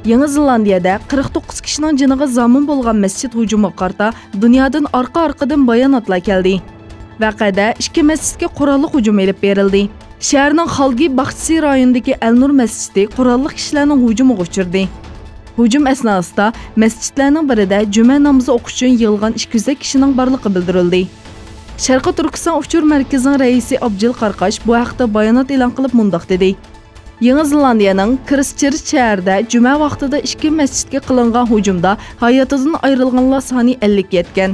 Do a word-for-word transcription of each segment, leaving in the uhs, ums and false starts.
يېڭى زېلاندىيەدە قىرىق توققۇز كىشىنىڭ جېنىغا زامىن بولغان مەسچىت ھۇجۇمىغا قارىتا دۇنيادىن ئارقا-ئارقىدىن باياناتلار كەلدى. ۋەقەدە ئىككى مەسچىتكە قوراللىق ھۇجۇم ئېلىپ بېرىلدى. شەھەرنىڭ خالگى باغچىسى رايونىدىكى ئەلنۇر مەسچىتى قوراللىق كىشىلەرنىڭ ھۇجۇمىغا ئۇچرىدى. ھۇجۇم ئەسناسىدا مەسچىتلەرنىڭ بىرىدە جۈمە نامىزى ئوقۇش ئۈچۈن يىغىلغان ئىككى يۈزدەك كىشىنىڭ بارلىقى بىلدۈرۈلدى. شەرقىي تۈركىستان ئۇچۇر مەركىزىنىڭ رەئىسى ئابجېل قارقاش بۇ ھەقتە بايانات ئېلان قىلىپ مۇنداق دېدى: يېڭى زېلاندىيەنىڭ كىرىستچېرچ شەھىرىدە جۈمە ۋاقتىدا ئىككى مەسچىتكە قىلىنغان ھۇجۇمدا ھاياتىدىن ئايرىلغانلار سانى ئەللىككە يەتكەن.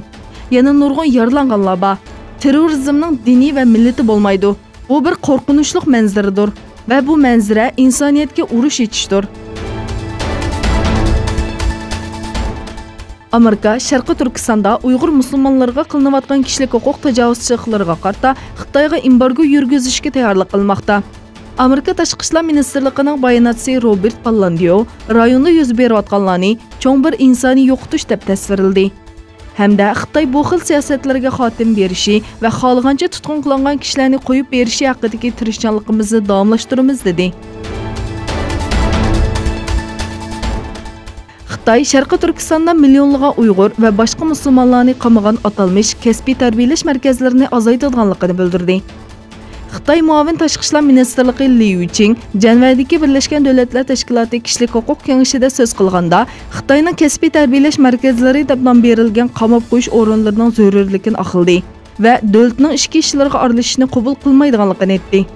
يەنە نۇرغۇن يارىلانغانلار بار. تېررورىزمنىڭ دىنى ۋە مىللىتى بولمايدۇ. بۇ بىر قورقۇنچلۇق مەنزىرىدۇر ۋە بۇ مەنزىرە ئىنسانىيەتكە ئۇرۇش ئېچىشتۇر. ئامېرىكا شەرقىي تۈركىستاندا ئۇيغۇر مۇسۇلمانلىرىغا قىلىنىۋاتقان كىشىلىك ھوقۇق تاجاۋۇزچىلىقلىرىغا قارىتا خىتايغا ئېمبارگو يۈرگۈزۈشكە تەييارلىق قىلماقتا. ئامېرىكا تاشقى ئىشلار مىنىستىرلىقىنىڭ باياناتچىسى روبېرت پاللاندىيو رايوندا يۈز بېرىۋاتقانلارنى چوڭ بىر ئىنسانىي يوقىتىش دەپ تەسۋىرلىدى. ھەمدە خىتاي بۇ خىل سىياسەتلىرىگە خاتىمە بېرىشى ۋە خالىغانچە تۇتقۇن قىلىنغان كىشىلەرنى قويۇپ بېرىشى ھەققىدىكى تىرىشچانلىقىمىزنى داۋاملاشتۇرىمىز، دېدى. خىتاي شەرقىي تۈركىستاندا مىليونلىغان ئۇيغۇر ۋە باشقا مۇسۇلمانلارنى قامىغان ئاتالمىش كەسپىي تەربىيەلەش مەركەزلىرىنى ئازايتىدىغانلىقىنى بىلدۈردى. خىتاي مۇئاۋىن تاشقى ئىشلار مىنىستىرلىقى ليۇ چىڭ جەنۋەدىكى بىرلەشكەن دۆلەتلەر تەشكىلاتى كىشىلىك ھوقۇق كېڭىشىدە سۆز قىلغاندا، خىتاينىڭ كەسپىي تەربىيەلەش مەركەزلىرى دەپ نام بېرىلگەن قاماپ قويۇش ئورۇنلىرىنىڭ زۆرۈرلۈكىنى ئاقلىدى ۋە دۆلىتىنىڭ ئىچكى ئىشلىرىغا ئارىلىشىشنى قوبۇل قىلمايدىغانلىقىنى ئېيتتى.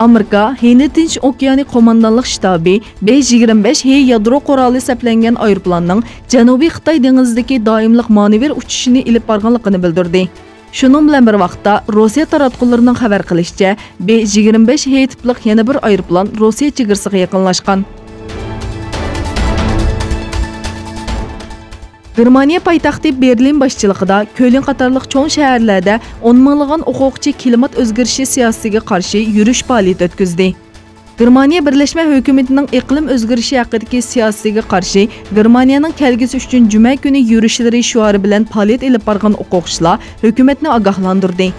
ئامېرىكا ھىندى تىنچ ئوكيانى قوماندانلىق شتابى بې يىگىرمە بەش ھې يادرو قورالى سەپلەنگەن ئايروپىلاننىڭ جەنۇبىي خىتاي دېڭىزىدىكى دائىملىق مانېۋىر ئۇچۇشىنى ئېلىپ بارغانلىقىنى بىلدۈردى. شۇنىڭ بىلەن بىر ۋاقىتتا، روسىيە تاراتقۇلىرىنىڭ خەۋەر قىلىشىچە، بې يىگىرمە بەش ھې تىپلىق يەنە بىر ئايروپىلان روسىيە چېگرىسىغا يېقىنلاشقان. گېرمانىيە پايتەختى بېرلىن باشچىلىقىدا كۆلن قاتارلىق چوڭ شەھەرلەردە ئون مىڭلىغان ئوقۇغۇچى كىلىمات ئۆزگىرىشى سىياسىتىگە قارشى يۈرۈش پائالىيىتى ئۆتكۈزدى. گېرمانىيە بىرلەشمە ھۆكۈمىتىنىڭ ئىقلىم ئۆزگىرىشى ھەققىدىكى سىياسىتىگە قارشى گېرمانىيەنىڭ كەلگۈسى ئۈچۈن جۈمە كۈنى يۈرۈشلىرى شوئارى بىلەن پائالىيەت ئېلىپ بارغان ئوقۇغۇچىلار ھۆكۈمەتنى ئاگاھلاندۇردى.